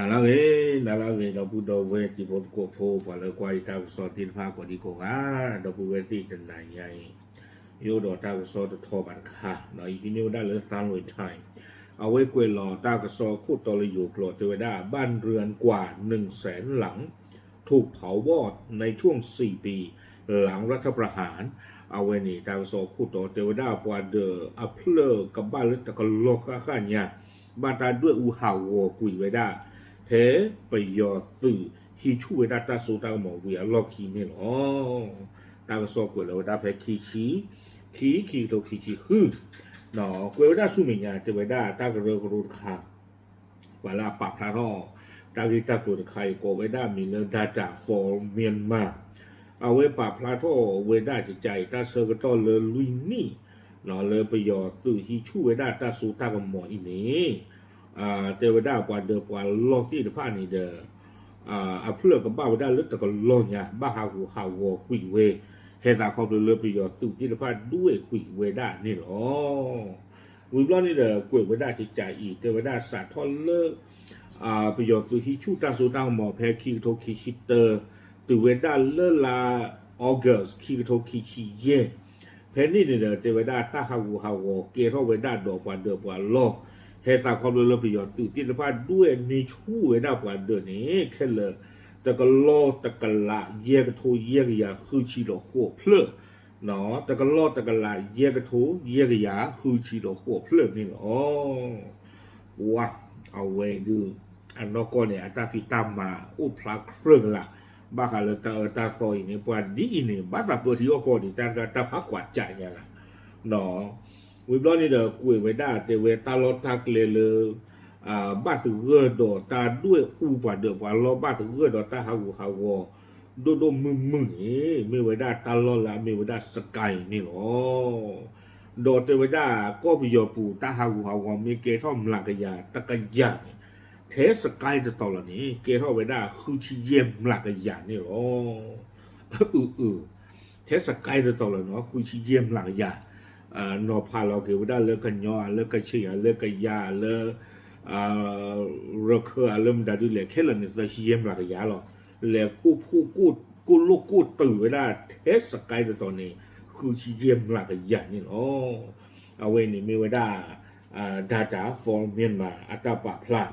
နၤလၢအဂ့ၤ, နၤလၢအဂ့ၤ ဒီပုၢ်ဒီဝဲၢ်တံၤဖိသကိးဖိ ပှၤလၢကွၢ်ယတၢ်ကစီၣ်သ့ၣ်တဖၣ်ကိးဒံကိးဂၤ, ဒီပုၢ်ဝဲၢ်သ့ၣ်တနၤညါအံၤ ယအိၣ်ဒီးတၢ်ကစီၣ်တထီၣ်ဘၣ်တခါ, ယဟံးန့ၢ်ဝဲဒၣ်လၢ သံလွင်တိုင်း အဝဲကွဲးလီၤတၢ်ကစီၣ်ခိၣ်တီလၢယိၤကျိာ် တဲဝဲဒၣ် บ้านเรือนกว่าหนึ่งแสนหลัง ถูกเผาวอดในช่วงสี่ปีหลังรัฐประหาร အဝဲန့ၣ် တၢ်ကစီၣ်ခိၣ်တီတဲဝဲဒၣ် ပှၤဒၢးအဖျၢၣ်ကဘၣ်လၢတကလီၢ်ဃၣ်ဃၣ်ညါ ဘၣ်တၢ်ဒွဲၣ်အူဟးဂီၤကွံာ်ဝဲဒၣ် ဖဲပယီၤသုးဟံးဆူၣ်ဝဲဒၣ်တၢ်စိတၢ်ကမီၤဝံၤအလီၢ်ခံန့ၣ်လီၤ. တၢ်ကစီၣ်ကွဲးလီၤဝဲဒၣ်ဖဲခံဆံ, ခံ, ခံကထိခံဆံဃု, ကွဲးဝဲဒၣ်ဆူမဲာ်ညါ တဲဝဲဒၣ်တၢ်ကရၢကရိတခါ ပှၤလၢအပာ်ဖျါထီၣ် တၢ်ဂ့ၢ်တၢ်ကျိၤတခါအံၤ ကိးဝဲဒၣ်မံၤလၢ Data for Myanmar အဝဲပာ်ဖျါထီၣ်ဝဲဒၣ်ကကးအံၤ တၢ်ဆၢကတီၢ်လၢလွံၢ်နံၣ် လၢပယီၤသုးဟံးဆူၣ်ဝဲဒၣ်တၢ်စိတၢ်ကမီၤအံၤန့ၣ် တဲဝဲဒၣ်ပှၤဒၢးပှၤလီၢ်သ့ၣ်တဖၣ်န့ၣ်ဒီး အဖျၢၣ်ကဘၣ်ဝဲဒၣ်လၢတကလီၢ်ညါ ဘၣ်ဟးဂူာ်ဟးဂီၤကွံာ်ဝဲ ဟဲသးခီဖျိလၢပယီၤသုးသ့ၣ်တဖၣ်ဒွဲၣ်ကွံာ်ဝဲဒၣ်န့ၣ်လီၤ. ဝံၤဘျီန့ၣ်ဒီး ကွဲးဝဲဒၣ်ကကးအံၤ တဲဝဲဒၣ်စးထီၣ်လၢ ပယီၤသုးဟံးဆူၣ်တၢ်စိတၢ်ကမီၤဖဲခံကထိခံဆံတၢ တုၤဝဲဒၣ်လၢလါ August ခံကထိခံဆံယဲၢ် ဖဲန့ၣ်န့ၣ်ဒီး တဲဝဲဒၣ်တၢ်ဟးဂူာ်ဟးဂီၤကဲထီၣ်ဝဲဒၣ်ဒီးပှၤဒၢးပှၤလီၢ် ဟဲသးခီဖျိလၢပယီၤသုးသ့ၣ်တဖၣ်ဒွဲၣ်န့ၢ်ဆူၣ်ဝဲဒၣ်ပှၤဒၢးန့ၣ် ခဲလၢာ် တကလီၢ်တကလးယဲၢ်ကထိယဲၢ်ကယၤဃုဆံဒီးဃိးဖျၢၣ် တကလီၢ်တကလးယဲၢ်ကထိယဲၢ်ကယၤဃုဆံဒီးဃိးဖျၢၣ်န့ၣ်လီၤ. ပှၤ အဝဲဒုး အနီၢ်ကီၢ်န့ၣ် အတၢ်ဖံးတၢ်မၤအိၣ်ဖျါကြၢးကလာ် ဘၣ်ဃးလၢတၢ်အၢတၢ်သီအံၤန့ၣ် ပှၤဒ်အံၤန့ၣ် ဘၣ်သးပၢထံအီၣ်ကီၢ်ဒံး တၢ်တၢ်ဖးကွၢ်ကးညါလီၤ. ဝံၤဘျီန့ၣ်ဒီး ကွဲးဝဲဒၣ်တဲဝဲတၢ်လီၢ်တၢ်ကျဲလၢ ဘၣ်သဂၢၢ်ဒီးတၢ်ဒွဲၣ်အူပှၤဒၢးပှၤလီၢ် ဘၣ်သဂၢၢ်ဒီးတၢ်ဟးဂူာ်ဟးဂီၤ ဒိၣ်ဒိၣ်မုၢ်မုၢ်န့ၣ် မ့ၢ်ဝဲဒၣ်တၢ်လီၢ်လၢအမ့ၢ်ဝဲဒၣ် စကဲန့ၣ်လီၤ. ဒီးတဲဝဲဒၣ် ကီၢ်ပယီၤပူၤ တၢ်ဟးဂူာ်ဟးဂီၤမ့ၢ်ကဲထီၣ်မျးကယၤတကယၤန့ၣ် ထဲစကဲတတီၤလီၤန့ၣ် ကဲထီၣ်ဝဲဒၣ်ဃုဆံယဲၢ်မျးကယၤန့ၣ်လီၤ. အၢ ထဲစကဲတတီၤလီၤန့ၣ် ဃုဆံယဲၢ်မျးကယၤ နီၤဖးလီၤက့ၤဝဲဒၣ်လၢကညီဧါ လၢကခ့ၣ်ဧါ လၢကယၤဧါ လၢ ရခၢၣ်ဧါ လၢမတၤဒုလဲၣ် ခဲလၢာ်န့ၣ် သၢဆံယဲၢ်မျးကယၤလီၤ. လဲၤကိၢ်ဖှိၣ်ကိၢ်လိၣ်ကိၢ်တုာ်ဝဲဒၣ် ထဲစကဲတတီၤန့ၣ် ဃုဆံယဲၢ်မျးကယၤန့ၣ်လီၤ. အဝဲန့ၣ်မ့ၢ်ဝဲဒၣ် Data for Myanmar အတၢ်ပာ်ဖျါ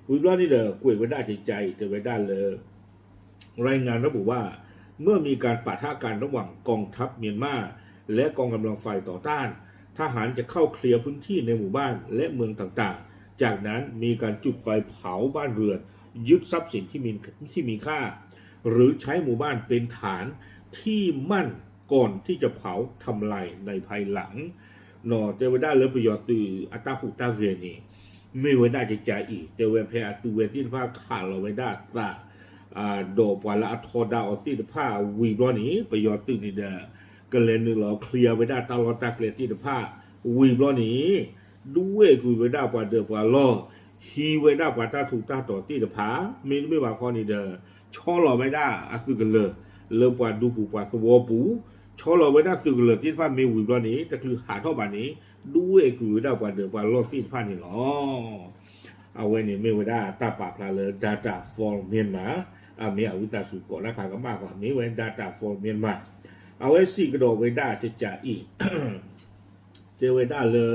ဝံၤဘျီန့ၣ်ဒီး ကွဲးဝဲဒၣ်ကကးအံၤ တဲဝဲဒၣ်လၢ รายงานระบุว่า เมื่อมีการปะทะกันระหว่างกองทัพเมียนมาและกองกำลังฝ่ายต่อต้าน ทหารจะเข้าเคลียร์พื้นที่ในหมู่บ้านและเมืองต่างๆ จากนั้นมีการจุดไฟเผาบ้านเรือน ยึดทรัพย์สินที่มีที่มีค่า หรือใช้หมู่บ้านเป็นฐานที่มั่นก่อนที่จะเผาทำลายในภายหลัง တဲဝဲဒၣ်လၢပယီၤသုးအတၢ်ဟူးတၢ်ဂဲၤန့ၣ် မ့ၢ်ဝဲဒၣ်ကကးအံၤ တဲဝဲဖဲအသုဝဲသ့ၣ်တဖၣ်ခးလီၤဝဲဒၣ်သး ဒီးပှၤလၢအထီဒါအီၤသ့ၣ်တဖၣ်ဝံၤဘျီန့ၣ် ပယီၤသုးန့ၣ်ဒီး ကလဲၤနုာ်လီၤ clear ဝဲဒၣ်တၢ်လီၢ်တၢ်ကျဲသ့ၣ်တဖၣ် ဝံၤဘျီန့ၣ် ဒွဲၣ်ကွံာ်ဝဲဒၣ်ပှၤဒၢးပှၤလီၢ် ဟံးဝဲဒၣ်ပှၤတၢ်ထူးတၢ်တီၤသ့ၣ်တဖၣ် မ့တမ့ၢ်ဘၣ်ခီန့ၣ်ဒီး ဆီလီၤဝဲဒၣ်အသုးကလၢၤ လၢပှၤဒူပူၤပှၤသဝီပူၤ ဆီလီၤဝဲဒၣ်သုးကလၢၤသ့ၣ်တဖၣ်မ့ၢ်ဝံၤဘျီန့ၣ် တချုးဟးထီၣ်ဘၣ်န့ၣ် ဒွဲၣ်ကွံာ်ဝဲဒၣ်ပှၤဒၢးပှၤလီၢ်သ့ၣ်တဖၣ်န့ၣ်လီၤ. အဝဲန့ၣ်မ့ၢ်ဝဲဒၣ်တၢ်ပာ်ဖျါလၢ Data for Myanmar အမ့ၢ်အဝံသးစူၤကိးလၢခါကမၣ်ဃီ မ့ၢ်ဝဲ Data for Myanmar အဝဲစံးကဒီးဝဲဒၣ်ကကးအံၤ တဲဝဲဒၣ်လၢ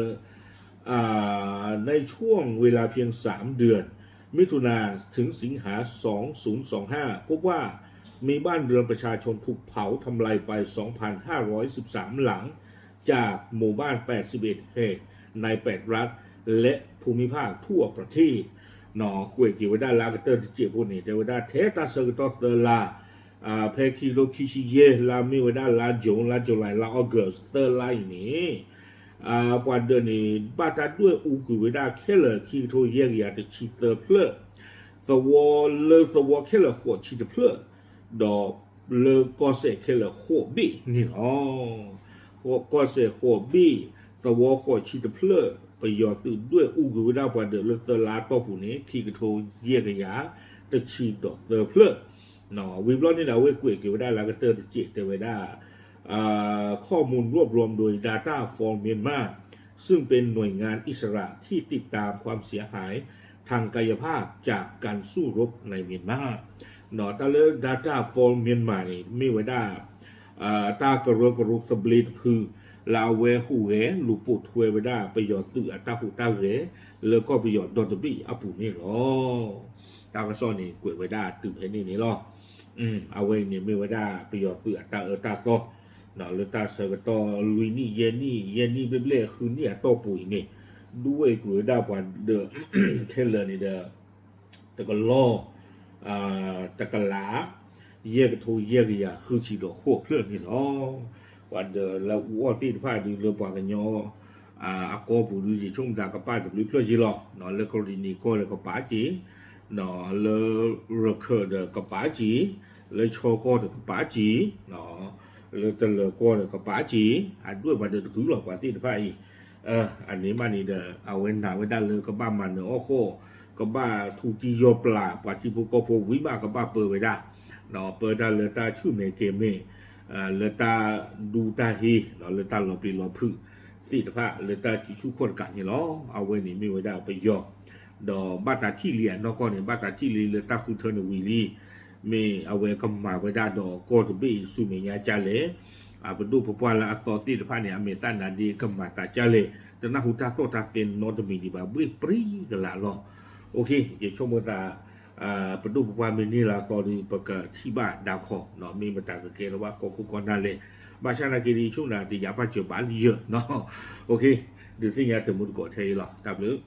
ในช่วงเวลาเพียงสามเดือน มิถุนาถึงสิงหาสองพันยี่สิบห้า พบว่ามีบ้านเรือนประชาชนถูกเผาทำลายไป สองพันห้าร้อยสิบสาม หลัง จากหมู่บ้าน แปดสิบเอ็ด แห่ง ใน แปด รัฐ และภูมิภาคทั่วประเทศ ကွဲးက့ၤဝဲဒၣ်လၢအကတၢၢ်တစဲးဖိန့ၣ် တဲဝဲဒၣ်ထဲတၢ်ဆၢကတီၢ်သၢလါ ဖဲခံကထိခံဆံယဲၢ် လါမ့ၢ်ဝဲဒၣ်လါ June လါ July လါ August သၢလါအံၤန့ၣ် ပှၤဒၢးန့ၣ် ဘၣ်တၢ်ဒွဲၣ်အူကွံာ်ဝဲဒၣ်ခဲလၢာ် ခံကထိယဲၢ်ကယၤတဆံသၢဖျၢၣ် သဝီလၢသဝီခဲလၢာ်ဃိးဆံတဖျၢၣ် ဒီးလၢကီၢ်စဲၣ်ခဲလၢာ်ဃိးဘ့ၣ်န့ၣ်လီၤ. ကီၢ်စဲၣ်ဃိးဘ့ၣ် သဝီဃိးဆံတဖျၢၣ် ပယီၤသုးဒွဲၣ်အူကွံာ်ဝဲဒၣ်ပှၤဒၢးလၢသၢလါတီၢ်ပူၤန့ၣ် ခံကထိယဲၢ်ကယၤတဆံဒီးသၢဖျၢၣ် ဝံၤဘျီန့ၣ်ဒီး အဝဲကွဲးက့ၤဝဲဒၣ်လၢအကတၢၢ်တစဲးတဲဝဲဒၣ် ข้อมูลรวบรวมโดย Data for Myanmar ซึ่งเป็นหน่วยงานอิสระที่ติดตามความเสียหาย ทางกายภาพจากการสู้รบในเมียนมา တၢ်လၢ Data for Myanmar န့ၣ် မ့ၢ်ဝဲဒၣ် တၢ်ကရၢကရိသဘျ့တဖု လၢအဝဲဟူးဂဲၤလူၤပိာ်ထွဲဝဲဒၣ်ပယီၤသုးအတၢ်ဟူးတၢ်ဂဲၤ လၢကီၢ်ပယီၤဒီတဘ့ၣ်အပူၤန့ၣ်လီၤ. တၢ်ကစီၣ်န့ၣ် ကွဲးဝဲဒၣ်တုၤဖဲန့ၣ်န့ၣ်လီၤ. အဝဲအံၤန့ၣ်မ့ၢ်ဝဲဒၣ်ပယီၤသုးအတၢ်အၢတၢ်သီ လၢတၢ်ဆၢကတီၢ်လွံၢ်နံၣ်ယဲၢ်နံၣ် ယဲၢ်နံၣ်ဘျဲၣ်ဘျဲၣ်ဃုနံၣ်အတီၢ်ပူၤအံၤန့ၣ် ဒုးဝဲၢ်ကွံာ်ဝဲဒၣ်ပှၤဒီး ခဲလၢာ်န့ၣ်ဒီး တကလီၢ် တကလး ယဲၢ်ကထိယဲၢ်ကယၤဃုဆံဒီးဃိးဖျၢၣ်န့ၣ်လီၤ. ပှၤဒီးလၢအူအီၣ်သ့ၣ်တဖၣ်ဒုးလၢပှၤကညီ အကီၢ်ပူၤဒုး ယဆိကမိၣ်သးကပာ်တဘျုးဖျၢၣ်က့လီၤ. လၢကရံၣ်နံၤကီၢ်ဒီးကပာ်က့ၤ, လၢရခၢၣ်ဒီးကပာ်က့ၤ, လၢခၠီကီၢ်ဒီးကပာ်က့ၤ, လၢတလၢၤကီၢ်ဒီးကပာ်က့ၤ, အဒွဲၣ်ပှၤဒီးတကုလီၤ ပှၤသ့ၣ်တဖၣ်အံၤ အန့ၣ်မးန့ၣ်ဒီး အဝဲနာ်ဝဲဒၣ်လၢကဘၣ်မၤနၢၤအီၣ်ဃီၣ်, ကဘၣ်ထူးတံၢ်ယီၢ်ပျၢ် ပှၤထံဖိကီၢ်ဖိဝံၤမး ကဘၣ်ပၢဝဲဒၣ်, ပၢတၢ်လၢတၢ်ဆူၣ်မဲာ်ကဲၤမဲာ်, လၢတၢ်ဒူတၢ်ဟ့, လၢတၢ်လီၤပျံၤလီၤဖုးသ့ၣ်တဖၣ် လၢတၢ်စုဆူၣ်ခီၣ်တကးန့ၣ်လီၤ. အဝဲန့ၣ်မ့ၢ်ဝဲဒၣ်ပယီၤ ဒီးဘၣ်သးထံၣ်လံအနီၢ်ကီၢ်န့ၣ် ဘၣ်သးထံၣ်လံလၢတၢ်ဃုထၢန့ၣ်ဝံၤလံ, မ့ၢ်အဝဲကမၤဝဲဒၣ်ဒီးကီၢ်တဘ့ၣ်အံၤဆူမဲာ်ညါကလဲၣ်, အပဒိၣ်ပပှၢ်လၢအသီသ့ၣ်တဖၣ်န့ၣ် အမဲာ်သၣ်နါဒ့ကမၤသးကလဲၣ်, တနၢ်ဟူတၢ်သီၣ်တၢ်သဲနီတမံၤဒံးဘၣ် ဘှ့ၣ်ပြံကလာ်လီၤ. ယဆိကမိၣ်သး ပဒိၣ်ပပှၢ်မ့ၢ်န့ၢ်လၢအသီဒီး ပကထံၣ်ဘၣ်ဒၣ်ခီ, မ့ၢ်မတၤကကဲထီၣ်ဘၣ်ကီၢ်ခိၣ်ကီၢ်နၢ်လဲၣ်, ဘၣ်ဆၣ်သနာ်က့ဒီး ယဆိကမိၣ်သးတယာ်ဘၣ်စၢၤဘၣ်လၢယၤ, ဒုးသ့ၣ်ညါတမူတကိးထဲအံၤလီၤ. တၢ်ဘျုး